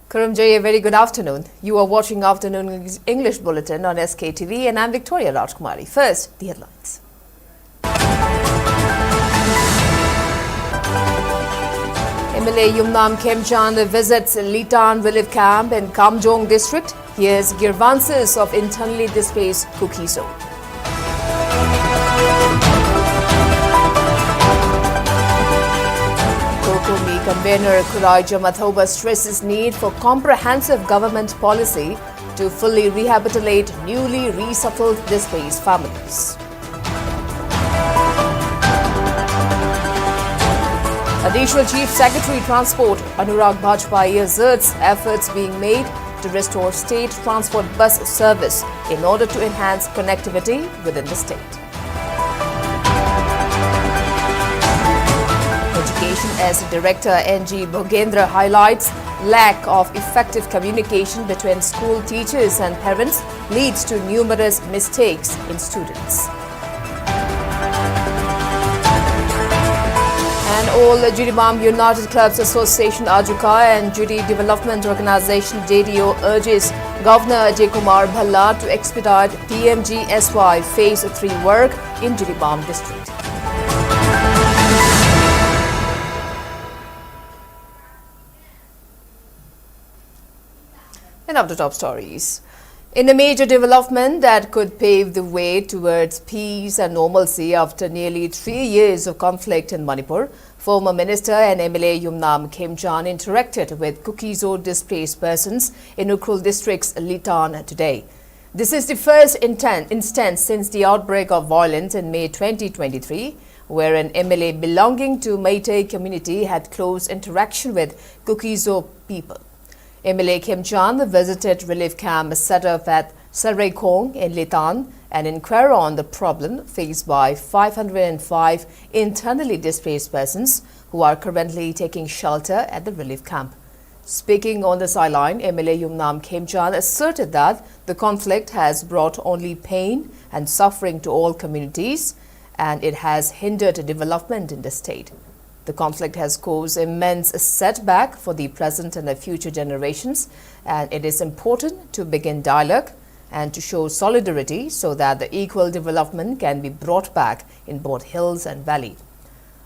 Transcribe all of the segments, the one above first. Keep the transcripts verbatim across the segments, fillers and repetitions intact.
Khurumjaya, a very good afternoon. You are watching Afternoon English Bulletin on S K T V, and I'm Victoria Rajkumari. First, the headlines. M L A Yumnam Khemchand visits Litan relief camp in Kamjong district. Here's grievances of internally displaced Kuki-Zo. COCOMI convener Khuraijam Athouba stresses need for comprehensive government policy to fully rehabilitate newly resettled displaced families. Additional Chief Secretary Transport Anurag Bajpai asserts efforts being made to restore state transport bus service in order to enhance connectivity within the state. Education S Director N G Bhogendra highlights lack of effective communication between school teachers and parents leads to numerous mistakes in students. And all Jiribam United Clubs Association, AJUCA, and Jiri Development Organization, J D O, urges Governor Ajay Kumar Bhalla to expedite P M G S Y Phase three work in Jiribam district. And of the top stories. In a major development that could pave the way towards peace and normalcy after nearly three years of conflict in Manipur, former Minister and M L A Yumnam Khemchand interacted with Kuki-Zo displaced persons in Ukhrul district's Litan today. This is the first inten- instance since the outbreak of violence in May twenty twenty-three, where an M L A belonging to Meitei community had close interaction with Kuki-Zo people. M L A Khemchand visited relief camp set up at Sarekhong in Litan and inquired on the problem faced by five hundred and five internally displaced persons who are currently taking shelter at the relief camp. Speaking on the sideline, M L A Yumnam Khemchand asserted that the conflict has brought only pain and suffering to all communities, and it has hindered development in the state. The conflict has caused immense setback for the present and the future generations, and it is important to begin dialogue and to show solidarity so that the equal development can be brought back in both hills and valley.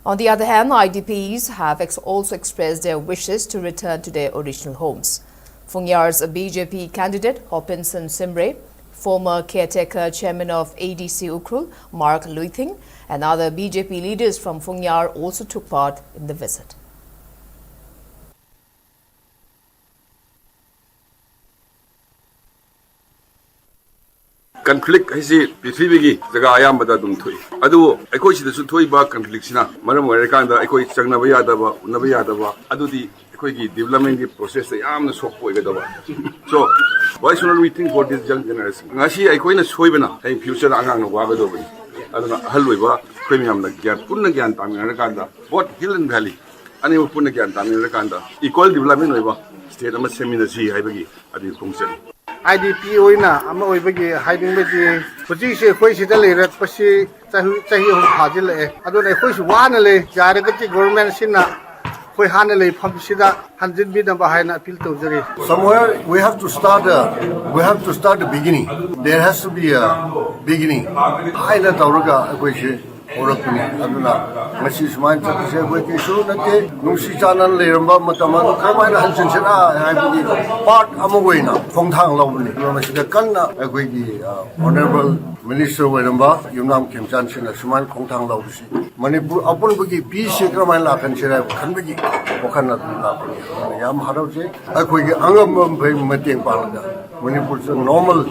On the other hand, I D Ps have ex- also expressed their wishes to return to their original homes. Phungyar's B J P candidate Hopinson Simre, former caretaker chairman of A D C Ukhrul, Mark Luithing, and other B J P leaders from Phungyar also took part in the visit. Conflict ꯍꯥꯏꯁꯤ ꯄ꯭ꯔꯤꯊꯤꯕꯤꯒꯤ ꯖꯒꯥ ꯑꯌꯥꯝꯕꯗ ꯑꯗꯨꯝ ꯊꯣꯛꯏ꯫ ꯑꯗꯨꯕꯨ ꯑꯩꯈꯣꯏ ꯁꯤꯗꯁꯨ ꯊꯣꯛꯏꯕ conflictꯁꯤꯅ ꯃꯔꯝ ꯑꯣꯏꯔꯀꯥꯟꯗ ꯑꯩꯈꯣꯏ ꯆꯪꯅꯕ ꯌꯥꯗꯕ, ꯎꯅꯕ ꯌꯥꯗꯕ, ꯑꯗꯨꯗꯤ ꯑꯩꯈꯣꯏꯒꯤ developmentꯀꯤ processꯇ ꯌꯥꯝꯅ ꯁꯣꯛꯄ ꯑꯣꯏꯒꯗꯕ꯫ So, why should not we think for this young generation? ꯉꯁꯤ ꯑꯩꯈꯣꯏꯅ ꯁꯣꯏꯕꯅ ꯍꯌꯦꯡ futureꯗ ꯑꯉꯥꯡꯅ ꯋꯥꯒꯗꯧꯕꯅꯤ꯫ ꯑꯗꯨꯅ ꯑꯍꯜ ꯑꯣꯏꯕ ꯑꯩꯈꯣꯏ ꯃꯌꯥꯝꯅ ꯒ꯭ꯌꯥꯟ, ꯄꯨꯟꯅ ꯒ꯭ꯌꯥꯟ ꯇꯥꯃꯤꯟꯅꯔꯀꯥꯟꯗ, both hill and valley ꯑꯅꯤꯃꯛ ꯄꯨꯟꯅ ꯒ꯭ꯌꯥꯟ ꯇꯥꯃꯤꯟꯅꯔꯀꯥꯟꯗ equal development ꯑꯣꯏꯕ state ꯑꯃ ꯁꯦꯝꯃꯤꯟꯅꯁꯤ ꯍꯥꯏꯕꯒꯤ ꯑꯗꯨꯒꯤ ꯈꯣꯡꯆꯠꯅꯤ꯫ ꯑꯥꯏ ꯗꯤ ꯄꯤ ꯑꯣꯏꯅ ꯑꯃ ꯑꯣꯏꯕꯒꯤ ꯍꯥꯏꯅꯤꯡꯕꯗꯤ, ꯍꯧꯖꯤꯛꯁꯦ ꯑꯩꯈꯣꯏ ꯁꯤꯗ ꯂꯩꯔꯛꯄꯁꯤ ꯆꯍꯤ ꯆꯍꯤ ꯑꯍꯨꯝ ꯐꯥꯖꯤꯜꯂꯛꯑꯦ꯫ ꯑꯗꯨꯅ ꯑꯩꯈꯣꯏꯁꯨ ꯋꯥꯅ ꯂꯩ꯫ ꯌꯥꯔꯒꯗꯤ governmentꯁꯤꯅ ꯑꯩꯈꯣꯏ ꯍꯥꯟꯅ ꯂꯩꯐꯝꯁꯤꯗ ꯍꯟꯖꯤꯟꯕꯤꯅꯕ ꯍꯥꯏꯅ appeal ꯇꯧꯖꯔꯤ꯫ Somewhere we have to start a, we have to start a beginning. There has to be a beginning. ꯍꯥꯏꯅ ꯇꯧꯔꯒ ꯑꯩꯈꯣꯏꯁꯦ ꯍꯧꯔꯛꯄꯅꯤ꯫ ꯑꯗꯨꯅ ꯉꯁꯤ ꯁꯨꯃꯥꯏꯅ ꯆꯠꯄꯁꯦ ꯑꯩꯈꯣꯏ ꯀꯩꯁꯨ ꯅꯠꯇꯦ꯫ ꯅꯨꯡꯁꯤ ꯆꯥꯟꯅꯅ ꯂꯩꯔꯝꯕ ꯃꯇꯝ ꯑꯗꯨ ꯀꯔꯝꯍꯥꯏꯅ ꯍꯟꯖꯤꯟꯁꯤꯔꯥ ꯍꯥꯏꯕꯒꯤ part ꯑꯃ ꯑꯣꯏꯅ ꯈꯣꯡꯊꯥꯡ ꯂꯧꯕꯅꯤ꯫ ꯑꯗꯨꯅ ꯃꯁꯤꯗ ꯀꯟꯅ ꯑꯩꯈꯣꯏꯒꯤ, ꯑ, honourable minister ꯑꯣꯏꯔꯝꯕ ꯌꯨꯝꯅꯥꯝ ꯈꯦꯝꯆꯥꯟ ꯁꯤꯡꯅ ꯁꯨꯃꯥꯏꯅ ꯈꯣꯡꯊꯥꯡ ꯂꯧꯕꯁꯤ ꯃꯅꯤꯄꯨꯔ ꯑꯄꯨꯟꯕꯒꯤ peaceꯁꯦ ꯀꯔꯝꯍꯥꯏꯅ ꯂꯥꯛꯍꯟꯁꯤꯔꯥ ꯍꯥꯏꯕ ꯈꯟꯕꯒꯤ ꯋꯥꯈꯜ ꯑꯗꯨ ꯂꯥꯛꯄꯅꯤ꯫ ꯑꯗꯨꯅ ꯌꯥꯝ ꯍꯔꯥꯎꯖꯩ꯫ ꯑꯩꯈꯣꯏꯒꯤ ꯑꯉꯝꯕ ꯃꯈꯩ ꯃꯇꯦꯡ ꯄꯥꯡꯂꯒ ꯃꯅꯤꯄꯨꯔꯁꯨ normal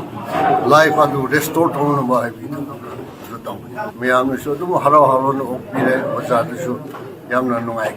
life ꯑꯗꯨ restore ꯇꯧꯅꯕ ꯍꯥꯏꯕꯒꯤ ꯊꯕꯛ ꯑꯗꯨ ꯇꯧꯕꯅꯤ꯫ ꯃꯌꯥꯝꯅꯁꯨ ꯑꯗꯨꯝ ꯍꯔꯥꯎ ꯍꯔꯥꯎꯅ ꯑꯣꯛꯄꯤꯔꯦ꯫ ꯑꯣꯖꯥꯗꯁꯨ ꯌꯥꯝꯅ ꯅꯨꯡꯉꯥꯏ꯫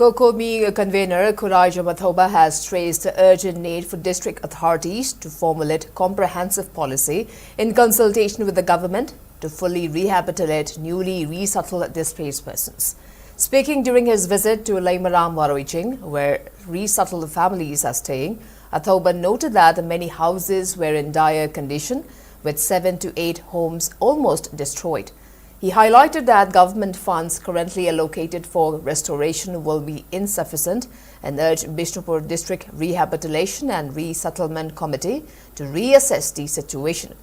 COCOMI convener Khuraijam Athoba has stressed the urgent need for district authorities to formulate comprehensive policy in consultation with the government to fully rehabilitate newly resettled displaced persons. Speaking during his visit to Leimaram Waroiching, where resettled families are staying, Athoba noted that many houses were in dire condition, with seven to eight homes almost destroyed. He highlighted that government funds currently allocated for restoration will be insufficient and urged Bishnupur District Rehabilitation and Resettlement Committee to reassess the situation.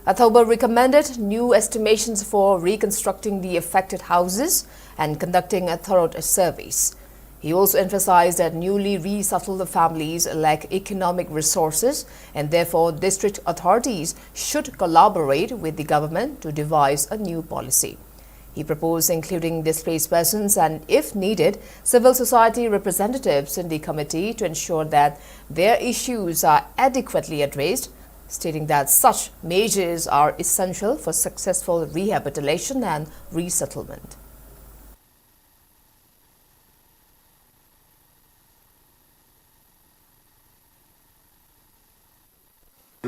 Athouba recommended new estimations for reconstructing the affected houses and conducting a thorough surveys. He also emphasized that newly resettled families lack economic resources and therefore district authorities should collaborate with the government to devise a new policy. He proposed including displaced persons and, if needed, civil society representatives in the committee to ensure that their issues are adequately addressed, stating that such measures are essential for successful rehabilitation and resettlement.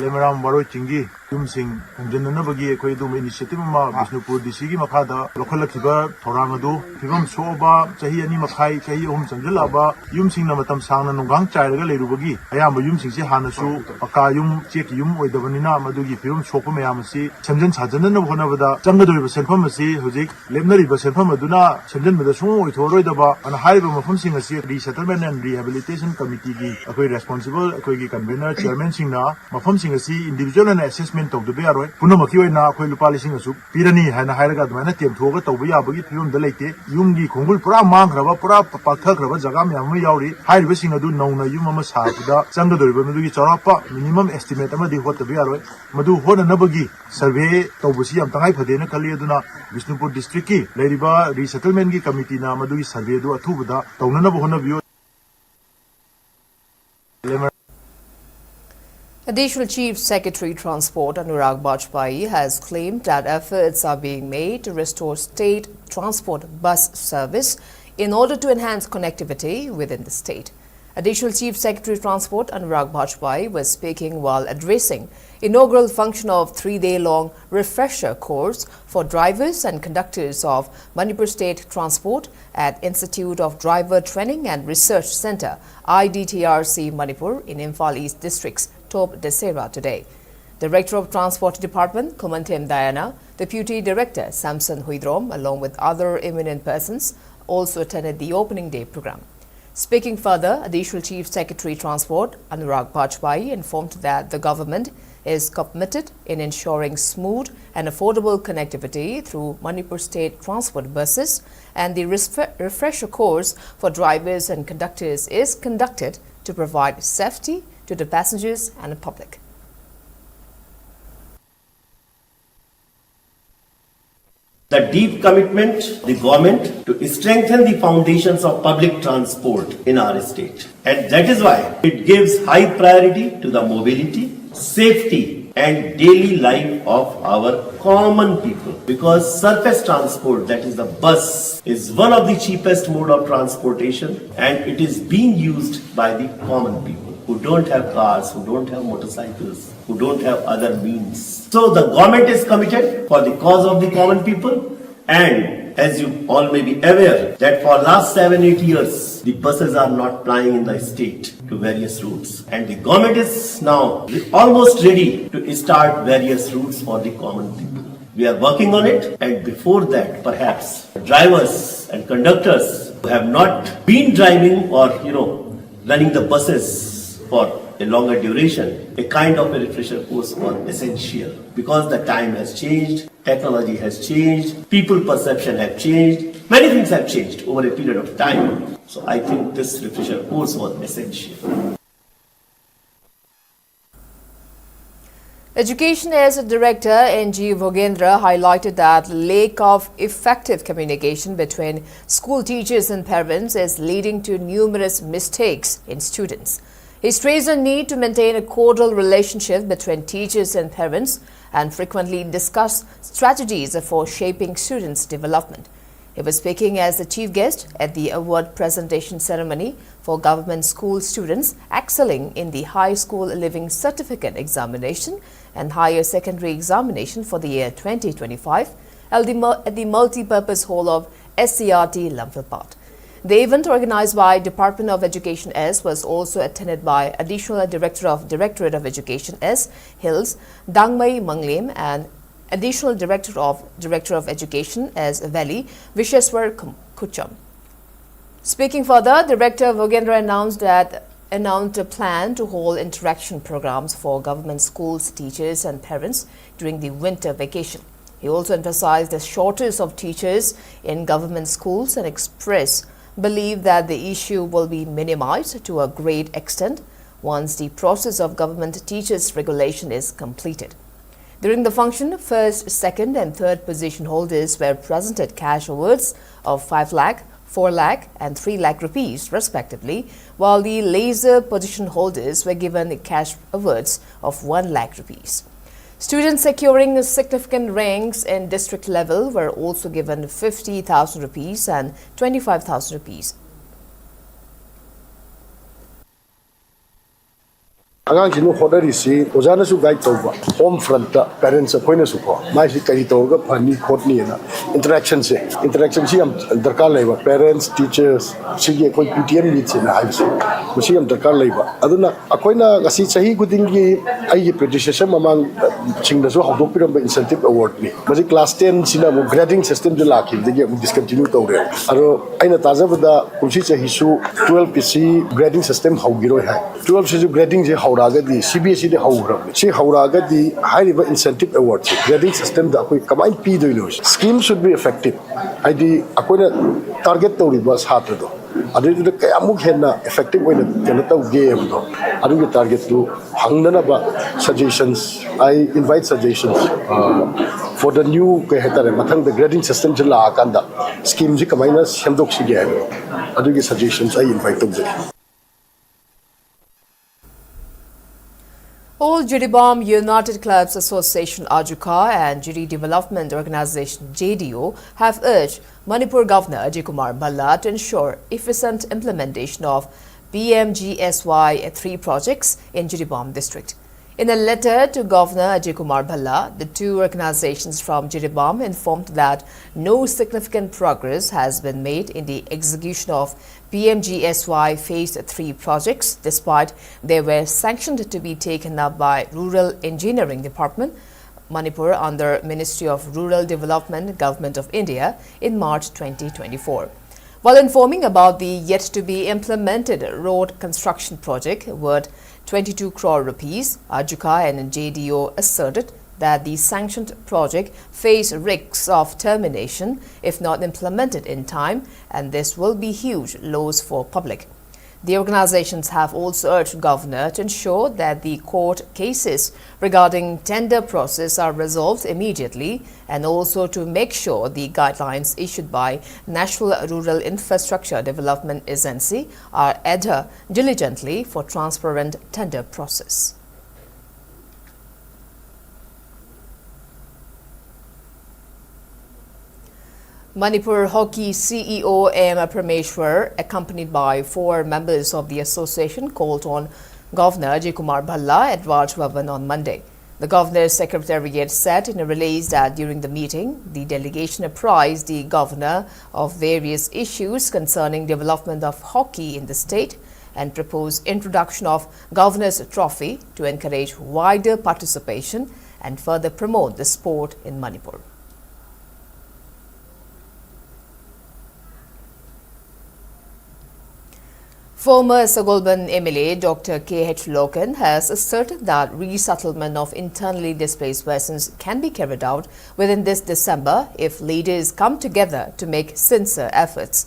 ꯂꯩꯃꯔꯥꯝ ꯋꯥꯔꯣꯏ ꯆꯤꯡꯒꯤ ꯌꯨꯝꯁꯤꯡ ꯍꯣꯡꯖꯤꯟꯅꯅꯕꯒꯤ ꯑꯩꯈꯣꯏ ꯑꯗꯨꯒꯨꯝꯕ initiative ꯑꯃ Bishnupur D C ꯒꯤ ꯃꯈꯥꯗ ꯂꯧꯈꯠꯂꯛꯈꯤꯕ ꯊꯧꯔꯥꯡ ꯑꯗꯨ, ꯐꯤꯕꯝ ꯁꯣꯛꯑꯕ, ꯆꯍꯤ ꯑꯅꯤ ꯃꯈꯥꯏ, ꯆꯍꯤ ꯑꯍꯨꯝ ꯆꯪꯁꯤꯜꯂꯛꯑꯕ ꯌꯨꯝꯁꯤꯡꯅ ꯃꯇꯝ ꯁꯥꯡꯅ ꯅꯣꯡꯈꯥꯡ ꯆꯥꯏꯔꯒ ꯂꯩꯔꯨꯕꯒꯤ ꯑꯌꯥꯝꯕ ꯌꯨꯝꯁꯤꯡꯁꯤ ꯍꯥꯟꯅꯁꯨ ꯄꯀꯥ ꯌꯨꯝ, ꯆꯦꯛꯀꯤ ꯌꯨꯝ ꯑꯣꯏꯗꯕꯅꯤꯅ ꯃꯗꯨꯒꯤ ꯐꯤꯕꯝ ꯁꯣꯛꯄ ꯃꯌꯥꯝ ꯑꯁꯤ ꯁꯦꯝꯖꯤꯟ ꯁꯥꯖꯤꯟꯅꯅꯕ ꯍꯣꯠꯅꯕꯗ ꯆꯪꯒꯗꯧꯔꯤꯕ ꯁꯦꯟꯐꯝ ꯑꯁꯤ ꯍꯧꯖꯤꯛ ꯂꯦꯞꯅꯔꯤꯕ ꯁꯦꯟꯐꯝ ꯑꯗꯨꯅ ꯁꯦꯝꯖꯤꯟꯕꯗ ꯁꯨꯡꯑꯣꯏ ꯑꯣꯏꯊꯣꯛꯑꯔꯣꯏꯗꯕ ꯑꯗꯨꯅ ꯍꯥꯏꯔꯤꯕ ꯃꯐꯝꯁꯤꯡ ꯑꯁꯤ Resettlement and Rehabilitation Committee ꯒꯤ ꯑꯩꯈꯣꯏ responsible ꯑꯩꯈꯣꯏꯒꯤ convener chairman ꯁꯤꯡꯅ ꯃꯐꯝꯁꯤꯡ ꯑꯁꯤ individual ꯑꯣꯏꯅ assessment ꯇꯧꯗꯕ ꯌꯥꯔꯣꯏ, ꯄꯨꯝꯅꯃꯛꯀꯤ ꯑꯣꯏꯅ ꯑꯩꯈꯣꯏ ꯂꯨꯄꯥ ꯂꯤꯁꯤꯡ ꯑꯁꯨꯛ ꯄꯤꯔꯅꯤ ꯍꯥꯏꯅ ꯍꯥꯏꯔꯒ ꯑꯗꯨꯃꯥꯏꯅ ꯇꯦꯝꯊꯣꯛꯑꯒ ꯇꯧꯕ ꯌꯥꯕꯒꯤ ꯐꯤꯕꯝꯗ ꯂꯩꯇꯦ꯫ ꯌꯨꯝꯒꯤ ꯈꯣꯡꯒꯨꯜ ꯄꯨꯔꯥ ꯃꯥꯡꯈ꯭ꯔꯕ, ꯄꯨꯔꯥ ꯄꯥꯛꯊꯈ꯭ꯔꯕ ꯖꯒꯥ ꯃꯌꯥꯝ ꯑꯃ ꯌꯥꯎꯔꯤ꯫ ꯍꯥꯏꯔꯤꯕꯁꯤꯡ ꯑꯗꯨ ꯅꯧꯅ ꯌꯨꯝ ꯑꯃ ꯁꯥꯕꯗ ꯆꯪꯒꯗꯧꯔꯤꯕ ꯃꯗꯨꯒꯤ ꯆꯥꯎꯔꯥꯛꯄ minimum estimate ꯑꯃꯗꯤ ꯍꯣꯠꯇꯕ ꯌꯥꯔꯣꯏ꯫ ꯃꯗꯨ ꯍꯣꯠꯅꯅꯕꯒꯤ survey ꯇꯧꯕꯁꯤ ꯌꯥꯝ ꯇꯉꯥꯏ ꯐꯗꯦꯅ ꯈꯜꯂꯤ꯫ ꯑꯗꯨꯅ ꯕꯤꯁꯅꯨꯄꯨꯔ district ꯀꯤ ꯂꯩꯔꯤꯕ resettlement ꯀꯤ committee ꯅ ꯃꯗꯨꯒꯤ survey ꯑꯗꯨ ꯑꯊꯨꯕꯗ ꯇꯧꯅꯅꯕ ꯍꯣꯠꯅꯕꯤꯌꯨ꯫ Additional Chief Secretary Transport Anurag Bajpai has claimed that efforts are being made to restore state transport bus service in order to enhance connectivity within the state. Additional Chief Secretary Transport Anurag Bajpai was speaking while addressing inaugural function of three-day-long refresher course for drivers and conductors of Manipur State Transport at Institute of Driver Training and Research Centre, I D T R C Manipur, in Imphal East District's Top Desera today. Director of Transport Department, Khumanthem Diana, Deputy Director Samson Huidrom, along with other eminent persons, also attended the opening day program. Speaking further, Additional Chief Secretary Transport Anurag Bajpai informed that the government is committed in ensuring smooth and affordable connectivity through Manipur State Transport buses, and the resfe- refresher course for drivers and conductors is conducted to provide safety to the passengers and the public. The deep commitment of the government to strengthen the foundations of public transport in our state. And that is why it gives high priority to the mobility, safety, and daily life of our common people. Because surface transport, that is the bus, is one of the cheapest mode of transportation, and it is being used by the common people who don't have cars, who don't have motorcycles, who don't have other means. So the government is committed for the cause of the common people, and as you all may be aware that for last seven, eight years, the buses are not plying in the state to various routes. And the government is now almost ready to start various routes for the common people. We are working on it, and before that, perhaps drivers and conductors who have not been driving or, you know, running the buses for a longer duration, a kind of a refresher course was essential because the time has changed, technology has changed, people perception have changed, many things have changed over a period of time. So I think this refresher course was essential. Education S Director N G Bhogendra highlighted that lack of effective communication between school teachers and parents is leading to numerous mistakes in students. He stressed the need to maintain a cordial relationship between teachers and parents and frequently discuss strategies for shaping students' development. He was speaking as the chief guest at the award presentation ceremony for government school students excelling in the High School Leaving Certificate Examination and Higher Secondary Examination for the year twenty twenty-five at the, mul- at the multi-purpose hall of S C R T Lamphel Park. The event, organized by Department of Education S, was also attended by Additional Director of Directorate of Education S, Hills, Dangmei Manglem, and Additional Director of, Director of Education, S Valley, Visheswar Khum-, Khucham. Speaking further, Director Vogendra announced that, announced a plan to hold interaction programs for government schools, teachers and parents during the winter vacation. He also emphasized the shortage of teachers in government schools and expressed belief that the issue will be minimized to a great extent once the process of government teachers regulation is completed. During the function, first, second and third position holders were presented cash awards of five lakh, four lakh and three lakh rupees respectively, while the lesser position holders were given cash awards of one lakh rupees. Students securing significant ranks in district level were also given fifty thousand rupees and twenty-five thousand rupees. ꯑꯉꯥꯡꯁꯤꯡꯅ ꯍꯣꯠꯅꯔꯤꯁꯤ ꯑꯣꯖꯥꯅꯁꯨ guide ꯇꯧꯕ, home ꯐ꯭ꯔꯟꯠꯇ parents ꯑꯩꯈꯣꯏꯅꯁꯨꯀꯣ, ꯃꯥꯏꯁꯤ ꯀꯔꯤ ꯇꯧꯔꯒ ꯐꯅꯤ ꯈꯣꯠꯅꯤꯅ ꯏꯟꯇꯔꯦꯛꯁꯟꯁꯦ, ꯏꯟꯇꯔꯦꯛꯁꯟꯁꯤ ꯌꯥꯝ ꯗꯔꯀꯥꯔ ꯂꯩꯕ꯫ Parents, teachers, ꯁꯤꯒꯤ ꯑꯩꯈꯣꯏ ꯄꯤ ꯇꯤ ꯑꯦꯝ ꯃꯤꯠꯁꯤꯅ ꯍꯥꯏꯕꯁꯦ, ꯃꯁꯤ ꯌꯥꯝ ꯗꯔꯀꯥꯔ ꯂꯩꯕ꯫ ꯑꯗꯨꯅ ꯑꯩꯈꯣꯏꯅ ꯉꯁꯤ ꯆꯍꯤ ꯈꯨꯗꯤꯡꯒꯤ ꯑꯩꯒꯤ ꯄ꯭ꯔꯤꯗꯤꯁꯦꯁꯔ ꯃꯃꯥꯡꯁꯤꯡꯅꯁꯨ ꯍꯧꯗꯣꯛꯄꯤꯔꯝꯕ ꯏꯟꯁꯦꯟꯇꯤꯞ ꯑꯦꯋꯥꯔꯗꯅꯤ꯫ ꯃꯁꯤ ꯀ꯭ꯂꯥꯁ ꯇꯦꯟꯁꯤꯅ ꯑꯃꯨꯛ ꯒ꯭ꯔꯦꯗꯤꯡ ꯁꯤꯁꯇꯦꯝꯁꯦ ꯂꯥꯛꯈꯤꯕꯗꯒꯤ ꯑꯃꯨꯛ ꯗꯤꯁꯀꯟꯇꯤꯅ꯭ꯌꯨ ꯇꯧꯔꯦ꯫ ꯑꯗꯣ ꯑꯩꯅ ꯇꯥꯖꯕꯗ ꯀꯨꯝꯁꯤ ꯆꯍꯤꯁꯨ ꯇꯨꯋꯦꯜꯐꯀꯤꯁꯤ ꯒ꯭ꯔꯦꯗꯤꯡ ꯁꯤꯁꯇꯦꯝ ꯍꯧꯈꯤꯔꯣꯏ ꯍꯥꯏ꯫ ꯇꯨꯋꯦꯜꯐꯁꯤꯁꯨ ꯒ꯭ꯔꯦꯗꯤꯡꯁꯦ ꯍꯧꯔꯛꯑꯒꯗꯤ, ꯁꯤ ꯕꯤ ꯑꯦꯁ ꯏꯗꯤ ꯍꯧꯈ꯭ꯔꯕꯅꯤ, ꯁꯤ ꯍꯧꯔꯛꯑꯒꯗꯤ ꯍꯥꯏꯔꯤꯕ ꯏꯟꯁꯦꯟꯇꯤꯞ ꯑꯦꯋꯥꯔꯗꯁꯦ ꯒ꯭ꯔꯦꯗꯤꯡ ꯁꯤꯁꯇꯦꯝꯗ ꯑꯩꯈꯣꯏ ꯀꯃꯥꯏꯅ ꯄꯤꯗꯣꯏꯅꯣ? Scheme should be effective, ꯍꯥꯏꯗꯤ ꯑꯩꯈꯣꯏꯅ ꯇꯥꯔꯒꯦꯠ ꯇꯧꯔꯤꯕ ꯁꯥꯇ꯭ꯔꯗꯣ ꯑꯗꯨꯏꯗꯨꯗ ꯀꯌꯥꯃꯨꯛ ꯍꯦꯟꯅ ꯏꯐꯦꯛꯇꯤꯚ ꯑꯣꯏꯅ ꯀꯩꯅꯣ ꯇꯧꯒꯦ ꯍꯥꯏꯕꯗꯣ, ꯑꯗꯨꯒꯤ ꯇꯥꯔꯒꯦꯠꯇꯨ ꯐꯪꯅꯅꯕ suggestions, I invite suggestions for the new, ꯀꯩ ꯍꯥꯏꯇꯥꯔꯦ, ꯃꯊꯪꯗ ꯒ꯭ꯔꯦꯗꯤꯡ ꯁꯤꯁꯇꯦꯝꯁꯦ ꯂꯥꯛꯑꯀꯥꯟꯗ ꯁ꯭ꯀꯤꯝꯁꯦ ꯀꯃꯥꯏꯅ ꯁꯦꯝꯗꯣꯛꯁꯤꯒꯦ ꯍꯥꯏꯕꯗꯣ, ꯑꯗꯨꯒꯤ ꯁꯖꯦꯁꯟꯁ ꯑꯩ ꯏꯟꯚꯥꯏꯠ ꯇꯧꯖꯔꯤ꯫ All Jiribam United Clubs Association, AJUCA, and Jiri Development Organization, J D O, have urged Manipur Governor Ajay Kumar Bhalla to ensure efficient implementation of P M G S Y three projects in Jiribam district. In a letter to Governor Ajay Kumar Bhalla, the two organizations from Jiribam informed that no significant progress has been made in the execution of P M G S Y Phase three projects, despite they were sanctioned to be taken up by Rural Engineering Department. Manipur under Ministry of Rural Development, Government of India in March twenty twenty-four. While informing about the yet-to-be-implemented road construction project worth twenty-two crore rupees, Ajuka and J D O asserted that the sanctioned project face risks of termination if not implemented in time, and this will be huge loss for public. The organizations have also urged governor to ensure that the court cases regarding tender process are resolved immediately and also to make sure the guidelines issued by National Rural Infrastructure Development Agency are adhered diligently for transparent tender process. Manipur Hockey C E O M Parameshwar, accompanied by four members of the association, called on Governor Ajay Kumar Bhalla at Raj Bhavan on Monday. The governor's secretariat said in a release that during the meeting, the delegation apprised the governor of various issues concerning development of hockey in the state and proposed introduction of governor's trophy to encourage wider participation and further promote the sport in Manipur. Former Sagolband M L A Doctor K H Loken has asserted that resettlement of internally displaced persons can be carried out within this December if leaders come together to make sincere efforts.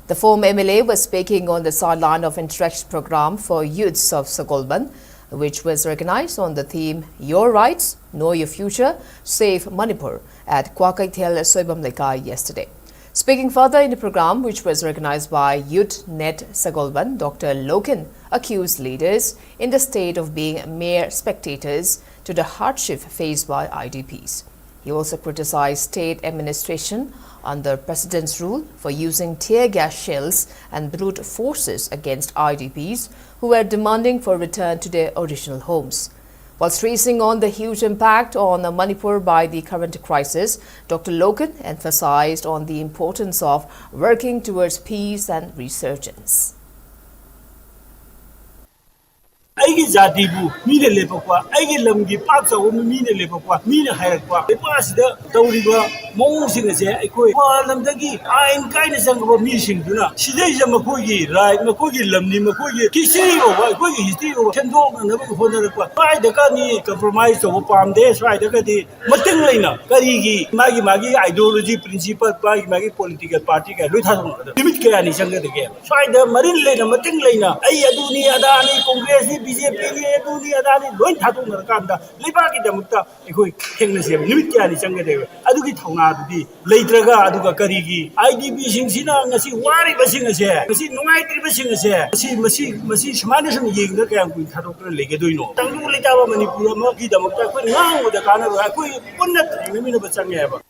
The former M L A was speaking on the sideline of Interact program for youths of Sagolband, which was organized on the theme Your Rights, Know Your Future, Save Manipur at Kwakaithel Soibam Lekai yesterday. Speaking further in the program, which was organized by Youth Net Sagolband, Doctor Loken accused leaders in the state of being mere spectators to the hardship faced by I D Ps. He also criticized state administration under President's rule for using tear gas shells and brute forces against I D Ps who were demanding for return to their original homes. While stressing on the huge impact on Manipur by the current crisis, Doctor Loken emphasized on the importance of working towards peace and resurgence. ꯑꯩꯒꯤ ꯖꯥꯇꯤꯕꯨ ꯃꯤꯅ ꯂꯦꯞꯄꯛꯄ, ꯑꯩꯒꯤ ꯂꯝꯒꯤ ꯄꯥꯛ ꯆꯥꯎꯕ ꯃꯤꯅ ꯂꯦꯞꯄꯛꯄ, ꯃꯤꯅ ꯍꯥꯏꯔꯛꯄ, ꯂꯩꯕꯥꯛ ꯑꯁꯤꯗ ꯇꯧꯔꯤꯕ ꯃꯑꯣꯡꯁꯤꯡ ꯑꯁꯦ ꯑꯩꯈꯣꯏ ꯃꯄꯥꯟ ꯂꯝꯗꯒꯤ ꯑꯥꯏꯟ ꯀꯥꯏꯅ ꯆꯪꯉꯕ ꯃꯤꯁꯤꯡꯗꯨꯅ ꯁꯤꯗꯩꯁꯤꯗ ꯃꯈꯣꯏꯒꯤ ꯔꯥꯏꯠ, ꯃꯈꯣꯏꯒꯤ ꯂꯝꯅꯤ, ꯃꯈꯣꯏꯒꯤ ꯍꯤꯁꯇ꯭ꯔꯤ ꯐꯥꯎꯕ, ꯑꯩꯈꯣꯏꯒꯤ ꯍꯤꯁꯇ꯭ꯔꯤ ꯐꯥꯎꯕ ꯁꯦꯝꯗꯣꯛꯅꯅꯕꯒꯤ ꯍꯣꯠꯅꯔꯛꯄ꯫ ꯁ꯭ꯋꯥꯏꯗꯀꯗꯤ ꯀꯝꯄ꯭ꯔꯣꯃꯥꯏꯁ ꯇꯧꯕ ꯄꯥꯝꯗꯦ, ꯁ꯭ꯋꯥꯏꯗꯒꯗꯤ ꯃꯇꯤꯡ ꯂꯩꯅ ꯀꯔꯤꯒꯤ ꯃꯥꯒꯤ ꯃꯥꯒꯤ ideology, principle, ꯃꯥꯒꯤ ꯃꯥꯒꯤ political party ꯀꯌꯥ ꯂꯣꯏ ꯊꯥꯗꯣꯛꯅꯒꯗꯕ ꯅꯨꯃꯤꯠ ꯀꯌꯥꯅꯤ ꯆꯪꯒꯗꯒꯦ? ꯁ꯭ꯋꯥꯏꯗ ꯃꯔꯤꯜ ꯂꯩꯅ ꯃꯇꯤꯡ ꯂꯩꯅ ꯑꯩ ꯑꯗꯨꯅꯤ ꯑꯗꯥꯅꯤ, ꯀꯣꯡꯒ꯭ꯔꯦꯁꯅꯤ, ꯕꯤ ꯖꯦ ꯄꯤꯅꯤ, ꯑꯗꯨꯅꯤ ꯑꯗꯥꯅꯤ ꯂꯣꯏ ꯊꯥꯗꯣꯛꯅꯔꯀꯥꯟꯗ ꯂꯩꯕꯥꯛꯀꯤꯗꯃꯛꯇ ꯑꯩꯈꯣꯏ ꯊꯦꯡꯅꯁꯦꯕ ꯅꯨꯃꯤꯠ ꯀꯌꯥꯅꯤ ꯆꯪꯒꯗꯒꯦ? ꯑꯗꯨꯒꯤ ꯊꯧꯅꯥꯗꯨꯗꯤ ꯂꯩꯇ꯭ꯔꯒ, ꯑꯗꯨꯒ ꯀꯔꯤꯒꯤ ꯑꯥꯏ ꯗꯤ ꯕꯤꯁꯤꯡꯁꯤꯅ ꯉꯁꯤ ꯋꯥꯔꯤꯕꯁꯤꯡ ꯑꯁꯦ, ꯉꯁꯤ ꯅꯨꯡꯉꯥꯏꯇ꯭ꯔꯤꯕꯁꯤꯡ ꯑꯁꯦ, ꯉꯁꯤ ꯃꯁꯤ ꯃꯁꯤ ꯁꯨꯃꯥꯏꯅ ꯁꯨꯝ ꯌꯦꯡꯗ ꯀꯌꯥꯝ ꯀꯨꯏꯅ ꯊꯥꯗꯣꯛꯇꯨꯅ ꯂꯩꯒꯗꯣꯏꯅꯣ? ꯇꯪꯗꯨ ꯂꯩꯇꯥꯕ ꯃꯅꯤꯄꯨꯔ ꯑꯃꯒꯤꯗꯃꯛꯇ ꯑꯩꯈꯣꯏ ꯉꯥꯡꯕꯗ ꯀꯥꯟꯅꯔꯣꯏ꯫ ꯑꯩꯈꯣꯏ ꯄꯨꯟꯅ ꯊꯦꯡꯅꯃꯤꯟꯅꯕ ꯆꯪꯉꯦ ꯍꯥꯏꯕ꯫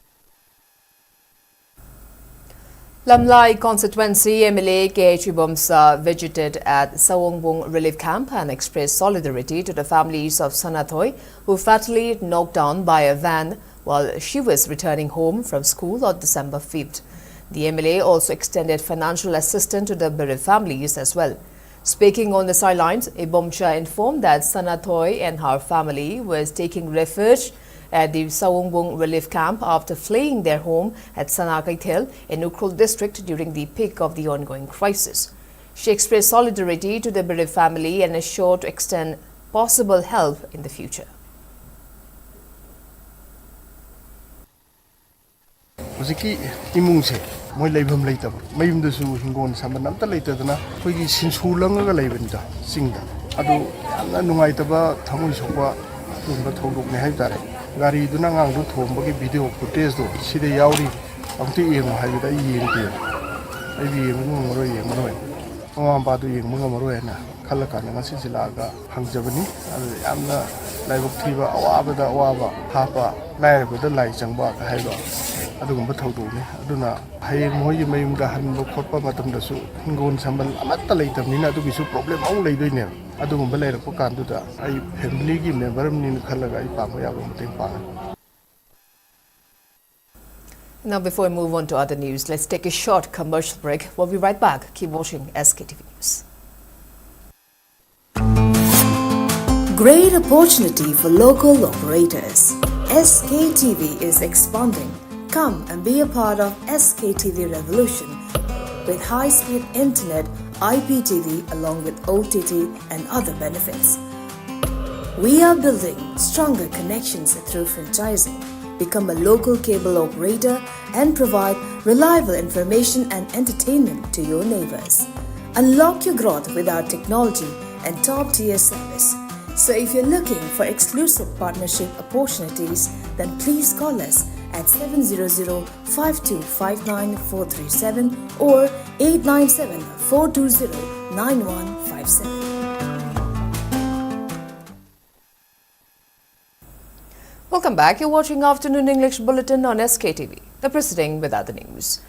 Lamlai constituency M L A K H Ibomsa visited at Sawongbung relief camp and expressed solidarity to the families of Sanathoi, who fatally knocked down by a van while she was returning home from school on December fifth. The M L A also extended financial assistance to the bereaved families as well. Speaking on the sidelines, Ibomcha informed that Sanathoi and her family was taking refuge at the Sawongbung relief camp after fleeing their home at Sanakaithel in Ukhrul district during the peak of the ongoing crisis. She expressed solidarity to the bereaved family and assured to extend possible help in the future. ꯍꯧꯖꯤꯛꯀꯤ ꯏꯃꯨꯡꯁꯦ ꯃꯣꯏ ꯂꯩꯐꯝ ꯂꯩꯇꯕ, ꯃꯌꯨꯝꯗꯁꯨ ꯍꯤꯡꯒꯣꯜ ꯁꯝꯕꯜ ꯑꯝꯇ ꯂꯩꯇꯗꯅ ꯑꯩꯈꯣꯏꯒꯤ ꯁꯤꯟꯁꯨ ꯂꯪꯉꯒ ꯂꯩꯕꯅꯤꯗ ꯆꯤꯡꯗ꯫ ꯑꯗꯨ ꯌꯥꯝꯅ ꯅꯨꯡꯉꯥꯏꯇꯕ, ꯊꯃꯣꯏ ꯁꯣꯛꯄ ꯑꯗꯨꯒꯨꯝꯕ ꯊꯧꯗꯣꯛꯅꯤ ꯍꯥꯏꯕ ꯇꯥꯔꯦ꯫ ꯒꯥꯔꯤꯗꯨꯅ ꯑꯉꯥꯡꯗꯨ ꯊꯣꯝꯕꯒꯤ ꯚꯤꯗꯤꯑꯣ ꯐꯨꯇꯦꯖꯇꯣ ꯁꯤꯗ ꯌꯥꯎꯔꯤ, ꯑꯃꯨꯛꯇ ꯌꯦꯡꯉꯨ ꯍꯥꯏꯕꯗ ꯑꯩ ꯌꯦꯡꯗꯦ꯫ ꯑꯩꯗꯤ ꯌꯦꯡꯕ ꯉꯝꯃꯔꯣꯏ, ꯌꯦꯡꯉꯔꯣꯏ, ꯃꯃꯥ ꯃꯄꯥꯗꯨ ꯌꯦꯡꯕ ꯉꯝꯃꯔꯣꯏ ꯍꯥꯏꯅ ꯈꯜꯂꯀꯥꯟꯗ ꯉꯁꯤꯁꯦ ꯂꯥꯛꯑꯒ ꯍꯪꯖꯕꯅꯤ꯫ ꯑꯗꯨ ꯌꯥꯝꯅ ꯂꯥꯏꯕꯛ ꯊꯤꯕ, ꯑꯋꯥꯕꯗ ꯑꯋꯥꯕ ꯍꯥꯞꯄ, ꯂꯥꯏꯔꯕꯗ ꯂꯥꯏ ꯆꯪꯕ ꯍꯥꯏꯕ ꯑꯗꯨꯒꯨꯝꯕ ꯊꯧꯗꯣꯛꯅꯤ꯫ ꯑꯗꯨꯅ ꯍꯌꯦꯡ ꯃꯈꯣꯏꯒꯤ ꯃꯌꯨꯝꯗ ꯍꯟꯕ ꯈꯣꯠꯄ ꯃꯇꯝꯗꯁꯨ ꯍꯤꯡꯒꯣꯜ ꯁꯝꯕꯜ ꯑꯃꯠꯇ ꯂꯩꯇꯕꯅꯤꯅ ꯑꯗꯨꯒꯤꯁꯨ ꯄ꯭ꯔꯣꯕ꯭ꯂꯦꯝ ꯑꯃꯨꯛ ꯂꯩꯗꯣꯏꯅꯦꯕ꯫ ꯑꯗꯨꯒꯨꯝꯕ ꯂꯩꯔꯛꯄ ꯀꯥꯟꯗꯨꯗ ꯑꯩ ꯐꯦꯃꯤꯂꯤꯒꯤ ꯃꯦꯝꯕꯔ ꯑꯃꯅꯤꯅ ꯈꯜꯂꯒ ꯑꯩ ꯄꯥꯡꯕ ꯌꯥꯕ ꯃꯇꯦꯡ ꯄꯥꯡꯒꯅꯤ꯫ Now, before we move on to other news, let's take a short commercial break. We'll be right back. Keep watching S K T V News. Great opportunity for local operators. S K T V is expanding. Come and be a part of S K T V revolution with high-speed internet, I P T V along with O T T and other benefits. We are building stronger connections through franchising. Become a local cable operator and provide reliable information and entertainment to your neighbors. Unlock your growth with our technology and top-tier service. So if you're looking for exclusive partnership opportunities, then please call us at seven zero zero five two five nine four three seven or eight nine seven four two zero nine one five seven. Welcome back. You're watching Afternoon English Bulletin on S K T V. The proceeding with other news.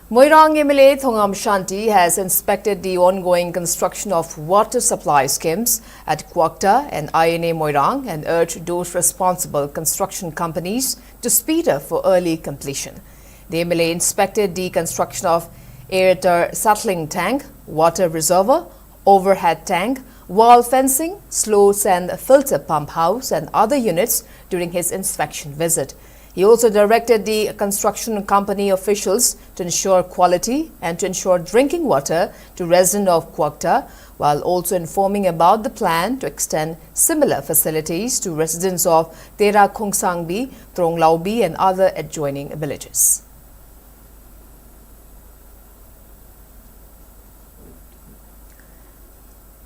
Moirang M L A Thongam Shanti has inspected the ongoing construction of water supply schemes at Kwakta and I N A Moirang and urged those responsible construction companies to speed up for early completion. The M L A inspected the construction of Airtar settling tank, water reservoir, overhead tank, wall fencing, slow sand filter pump house and other units during his inspection visit. He also directed the construction company officials to ensure quality and to ensure drinking water to residents of Kwakta, while also informing about the plan to extend similar facilities to residents of Tera Khungsangbi, Tronglaubi and other adjoining villages.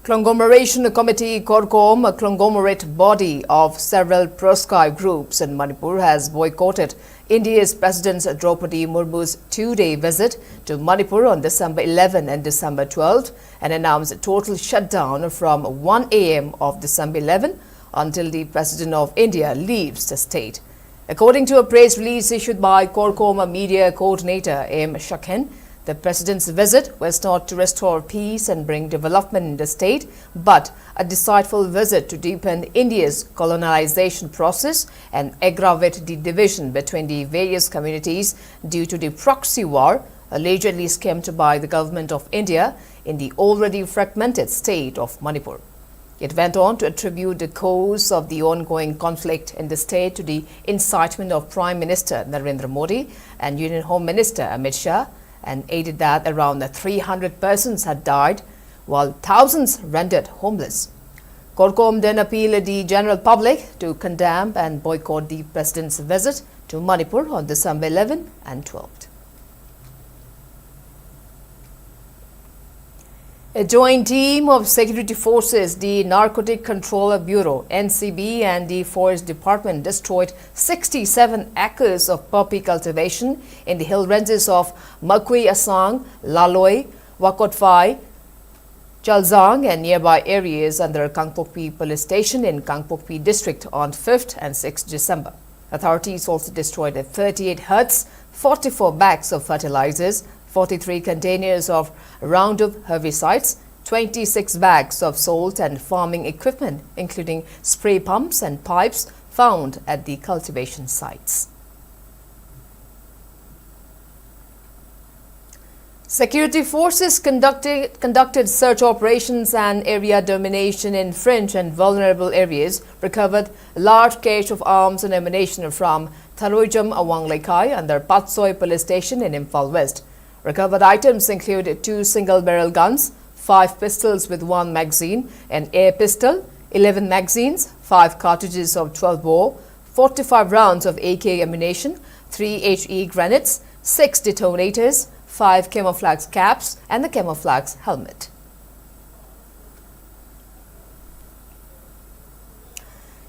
Conglomeration Committee, CORCOM, a conglomerate body of several proscribed groups in Manipur, has boycotted India's President Draupadi Murmu's two-day visit to Manipur on December eleven and December twelve and announced a total shutdown from one a m of December eleven until the President of India leaves the state. According to a press release issued by CORCOM media coordinator M Shakhen, the president's visit was not to restore peace and bring development in the state, but a deceitful visit to deepen India's colonization process and aggravate the division between the various communities due to the proxy war allegedly schemed by the government of India in the already fragmented state of Manipur. It went on to attribute the cause of the ongoing conflict in the state to the incitement of Prime Minister Narendra Modi and Union Home Minister Amit Shah, and added that around three hundred persons had died, while thousands rendered homeless. CORCOM then appealed the general public to condemn and boycott the president's visit to Manipur on December eleven and twelve. A joint team of security forces, the Narcotic Control Bureau, N C B, and the Forest Department destroyed sixty-seven acres of poppy cultivation in the hill ranges of Makui Asang, Laloi, Wakotphai, Chalzang and nearby areas under Kangpokpi Police Station in Kangpokpi District on fifth and sixth December. Authorities also destroyed thirty-eight huts, forty-four bags of fertilizers, forty-three containers of Roundup herbicides, twenty-six bags of salt and farming equipment, including spray pumps and pipes, found at the cultivation sites. Security forces conducted, conducted search operations and area domination in fringe and vulnerable areas, recovered large cache of arms and ammunition from Tharoijam Awang Leikai under Patsoi Police Station in Imphal West. Recovered items include two single-barrel guns, five pistols with one magazine, an air pistol, eleven magazines, five cartridges of twelve bore, forty-five rounds of A K ammunition, three H E grenades, six detonators, five camouflage caps, and a camouflage helmet.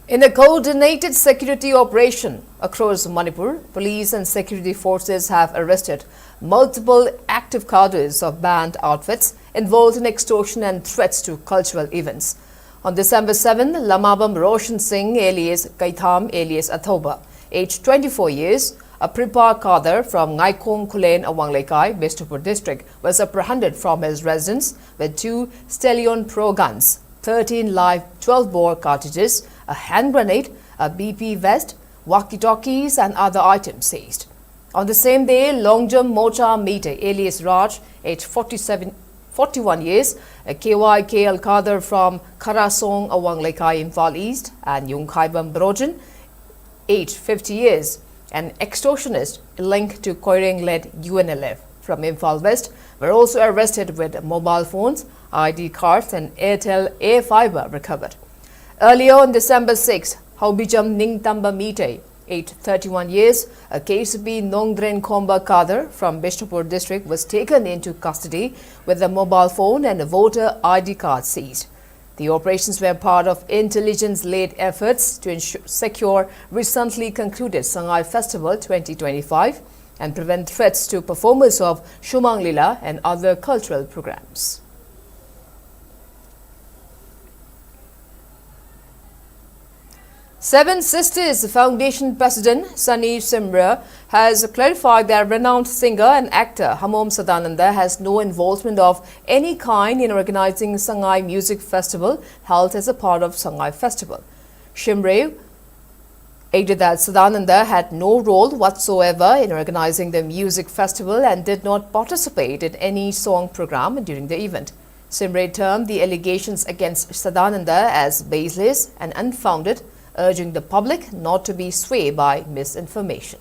In a coordinated security operation across Manipur, police and security forces have arrested multiple active cadres of banned outfits involved in extortion and threats to cultural events. On December seventh, Lamabam Roshan Singh, alias Kaitham, alias Athoba, aged twenty-four years, a Pripa cadre from Ngaikhong Khulen Awang Leikai, Bishnupur district, was apprehended from his residence with two Stallion Pro guns, thirteen live twelve bore cartridges, a hand grenade, a B P vest, walkie-talkies and other items seized. On the same day, Longjam Mocha Mite, alias Raj, aged forty-seven, forty-one years, a K Y K Al Kader from Kharasong Awang Leikai, Imphal East, and Yungkhaibam Brojan, aged fifty years, an extortionist linked to Koireng-led U N L F from Imphal West, were also arrested with mobile phones, I D cards, and Airtel Air Fiber recovered. Earlier on December sixth, Haubijam Ningtamba Mite, aged thirty-one years, a K C P Nongdren Khomba Kader from Bishnupur district, was taken into custody with a mobile phone and a voter I D card seized. The operations were part of intelligence-led efforts to ensure, secure recently concluded Sangai Festival twenty twenty-five and prevent threats to performance of Shumang Lila and other cultural programs. Seven Sisters Foundation President Sunny Simra has clarified that renowned singer and actor Hamom Sadananda has no involvement of any kind in organizing Sangai Music Festival held as a part of Sangai Festival. Shimre added that Sadananda had no role whatsoever in organizing the music festival and did not participate in any song program during the event. Simre termed the allegations against Sadananda as baseless and unfounded, urging the public not to be swayed by misinformation.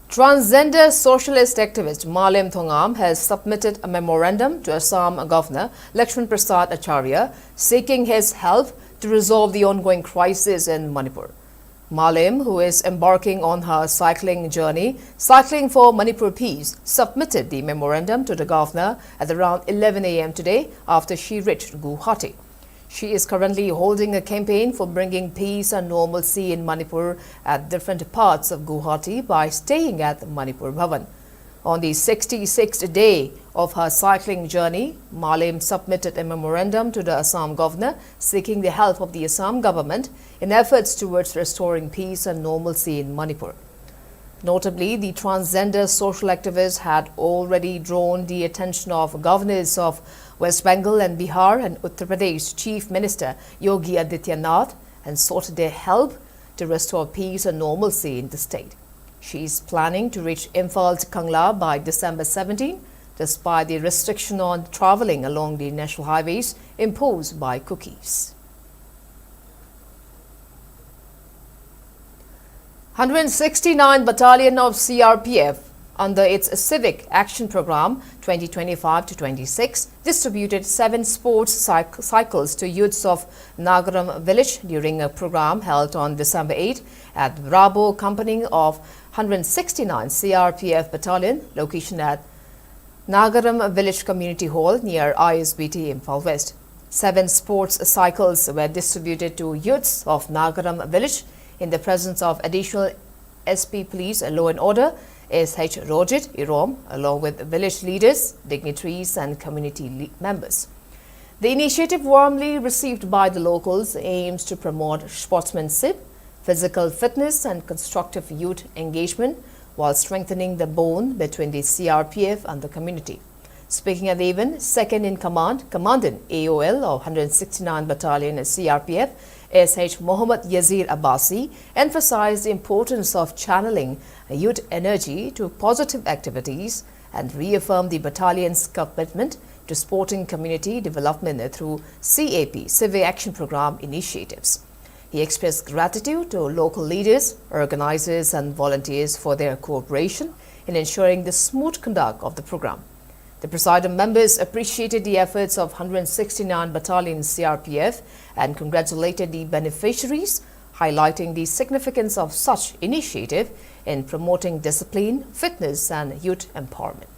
Transgender socialist activist Malem Thongam has submitted a memorandum to Assam Governor Lakshman Prasad Acharya seeking his help to resolve the ongoing crisis in Manipur. Malem, who is embarking on her cycling journey, Cycling for Manipur Peace, submitted the memorandum to the governor at around eleven a m today after she reached Guwahati. She is currently holding a campaign for bringing peace and normalcy in Manipur at different parts of Guwahati by staying at Manipur Bhavan. On the sixty-sixth day of her cycling journey, Malem submitted a memorandum to the Assam governor seeking the help of the Assam government in efforts towards restoring peace and normalcy in Manipur. Notably, the transgender social activists had already drawn the attention of governors of West Bengal and Bihar and Uttar Pradesh Chief Minister Yogi Adityanath and sought their help to restore peace and normalcy in the state. She is planning to reach Imphal to Kangla by December seventeen, despite the restriction on travelling along the national highways imposed by Kukis. Hundred sixty-nine Battalion of C R P F, under its Civic Action Programme twenty twenty-five to twenty-six, distributed seven sports cyc- cycles to youths of Nagaram village during a programme held on December eighth at Bravo Company of hundred sixty-nine C R P F Battalion, location at Nagaram Village Community Hall near I S B T Imphal West. Seven sports cycles were distributed to youths of Nagaram village in the presence of Additional S P Police and Law and Order S H Rojit Irom, along with village leaders, dignitaries, and community le- members. The initiative, warmly received by the locals, aims to promote sportsmanship, physical fitness, and constructive youth engagement while strengthening the bond between the C R P F and the community. Speaking at the event, Second in Command, Commandant A O L of hundred sixty-nine Battalion C R P F, S H Mohammad Yazir Abbasi, emphasized the importance of channeling youth energy to positive activities and reaffirmed the battalion's commitment to supporting community development through C A P, Civic Action Programme initiatives. He expressed gratitude to local leaders, organizers, and volunteers for their cooperation in ensuring the smooth conduct of the programme. The presiding members appreciated the efforts of hundred sixty-nine Battalion C R P F and congratulated the beneficiaries, highlighting the significance of such initiative in promoting discipline, fitness, and youth empowerment.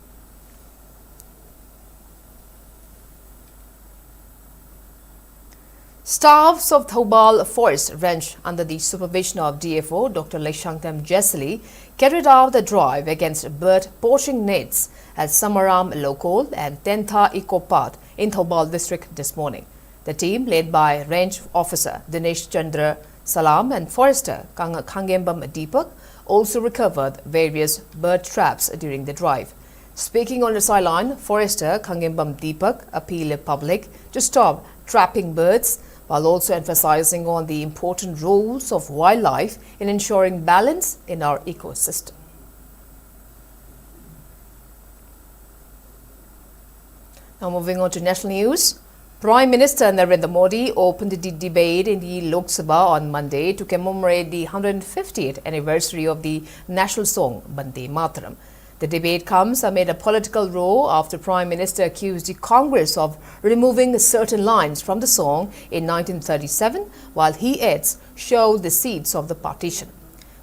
Staffs of Thoubal Forest Range, under the supervision of D F O Doctor Leishangtam Jessely, carried out the drive against bird poaching nets at Samaram Lokol and Tentha Eco Park in Thoubal district this morning. The team, led by Range Officer Dinesh Chandra Salam and Forester Kang- Khangembam Deepak, also recovered various bird traps during the drive. Speaking on the sideline, Forester Khangembam Deepak appealed the public to stop trapping birds while also emphasizing on the important roles of wildlife in ensuring balance in our ecosystem. Now moving on to national news. Prime Minister Narendra Modi opened the debate in the Lok Sabha on Monday to commemorate the hundred fiftieth anniversary of the national song Bande Mataram. The debate comes amid a political row after Prime Minister accused the Congress of removing certain lines from the song in nineteen thirty-seven, while he adds showed the seeds of the partition.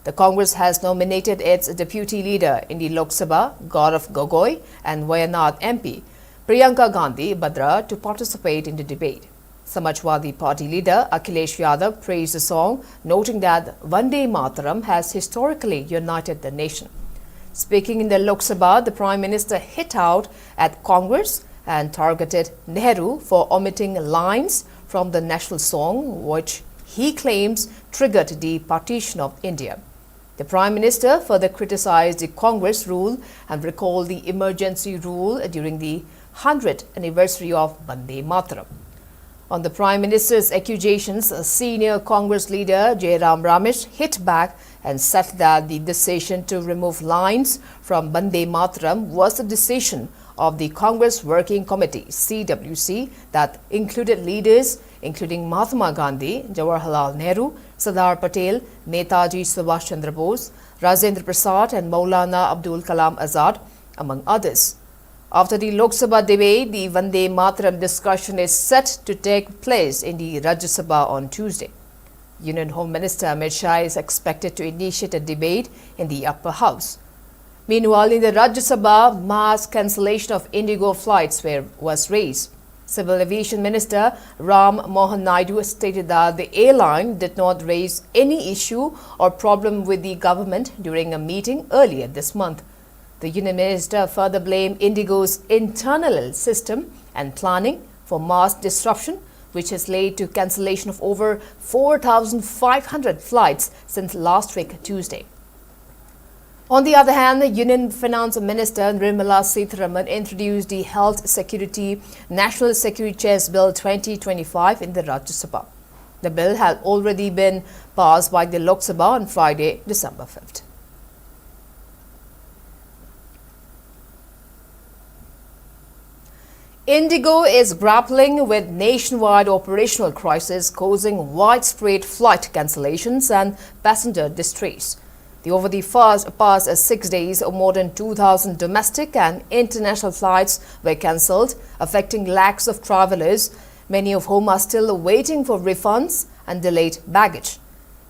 The Congress has nominated its deputy leader in the Lok Sabha, Gaurav Gogoi, and Wayanad M P Priyanka Gandhi Vadra to participate in the debate. Samajwadi Party leader Akhilesh Yadav praised the song, noting that Vande Mataram has historically united the nation. Speaking in the Lok Sabha, the Prime Minister hit out at Congress and targeted Nehru for omitting lines from the national song, which he claims triggered the partition of India. The Prime Minister further criticized the Congress rule and recalled the emergency rule during the hundredth anniversary of Vande Mataram. On the Prime Minister's accusations, senior Congress leader Jairam Ramesh hit back and said that the decision to remove lines from Vande Mataram was the decision of the Congress Working Committee, C W C, that included leaders including Mahatma Gandhi, Jawaharlal Nehru, Sardar Patel, Netaji Subhash Chandra Bose, Rajendra Prasad, and Maulana Abdul Kalam Azad, among others. After the Lok Sabha debate, the Vande Mataram discussion is set to take place in the Rajya Sabha on Tuesday. Union Home Minister Amit Shah is expected to initiate a debate in the upper house. Meanwhile, in the Rajya Sabha, mass cancellation of Indigo flights were, was raised. Civil Aviation Minister Ram Mohan Naidu stated that the airline did not raise any issue or problem with the government during a meeting earlier this month. The Union Minister further blamed Indigo's internal system and planning for mass disruption, which has led to cancellation of over four thousand five hundred flights since last week Tuesday. On the other hand, the Union Finance Minister Nirmala Sitharaman introduced the Health Security National Security Chest Bill twenty twenty-five in the Rajya Sabha. The bill had already been passed by the Lok Sabha on Friday, December fifth. IndiGo is grappling with nationwide operational crisis causing widespread flight cancellations and passenger distress. The over the first, past six days, more than two thousand domestic and international flights were cancelled, affecting lakhs of travellers, many of whom are still waiting for refunds and delayed baggage.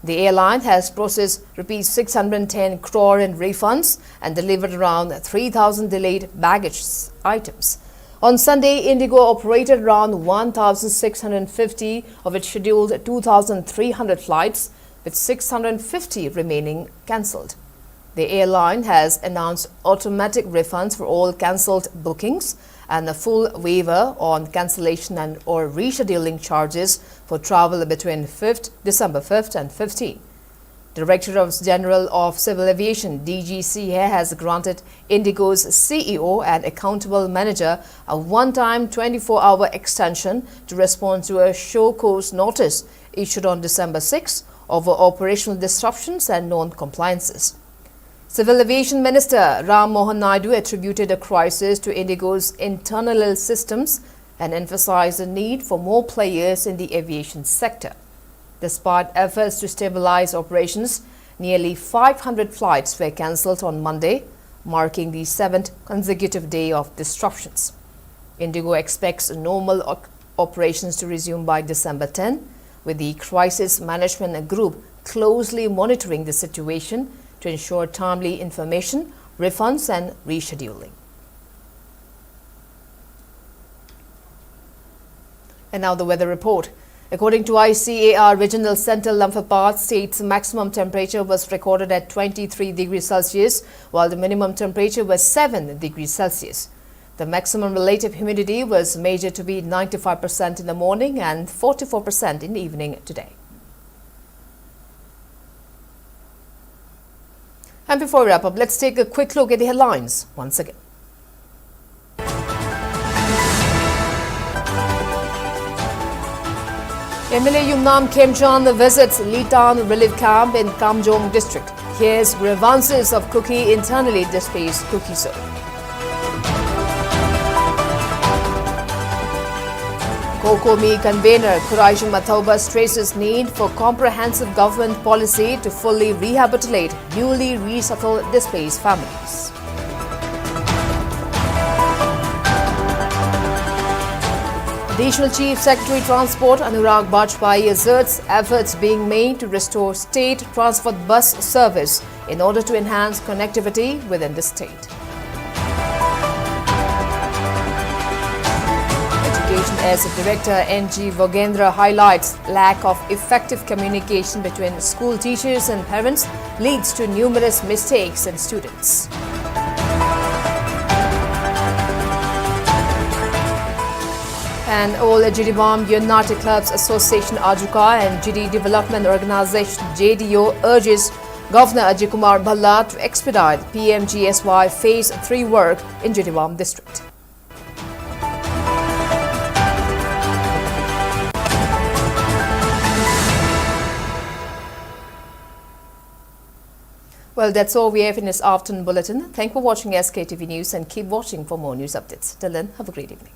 The airline has processed rupees six hundred ten crore in refunds and delivered around three thousand delayed baggage items. On Sunday, IndiGo operated around one thousand six hundred fifty of its scheduled two thousand three hundred flights, with six hundred fifty remaining cancelled. The airline has announced automatic refunds for all cancelled bookings and a full waiver on cancellation and or rescheduling charges for travel between fifth, December fifth and fifteenth. Director of General of Civil Aviation, D G C, has granted IndiGo's C E O and accountable manager a one-time twenty-four-hour extension to respond to a show cause notice issued on December sixth over operational disruptions and non-compliances. Civil Aviation Minister Ram Mohan Naidu attributed the crisis to IndiGo's internal systems and emphasized the need for more players in the aviation sector. Despite efforts to stabilize operations, nearly five hundred flights were cancelled on Monday, marking the seventh consecutive day of disruptions. IndiGo expects normal op- operations to resume by December tenth, with the Crisis Management Group closely monitoring the situation to ensure timely information, refunds, and rescheduling. And now the weather report. According to I C A R Regional Center, Lamphapat state's maximum temperature was recorded at twenty-three degrees Celsius, while the minimum temperature was seven degrees Celsius. The maximum relative humidity was measured to be ninety-five percent in the morning and forty-four percent in the evening today. And before we wrap up, let's take a quick look at the headlines once again. M L A Yumnam Khemchand visits Litan relief camp in Kamjong district. Hears grievances of Kuki internally displaced Kuki zone. COCOMI convener Khuraishing Mathouba stresses need for comprehensive government policy to fully rehabilitate newly resettled displaced families. Additional Chief Secretary Transport Anurag Bajpai asserts efforts being made to restore state transport bus service in order to enhance connectivity within the state. Education Executive Director N G Vogendra highlights lack of effective communication between school teachers and parents leads to numerous mistakes in students. And All Jiribam United Clubs Association AJUCA and Jiri Development Organization J D O urges Governor Ajay Kumar Bhalla to expedite P M G S Y Phase three work in Jiribam district. Well, that's all we have in this afternoon bulletin. Thank you for watching S K T V News and keep watching for more news updates. Till then, have a great evening.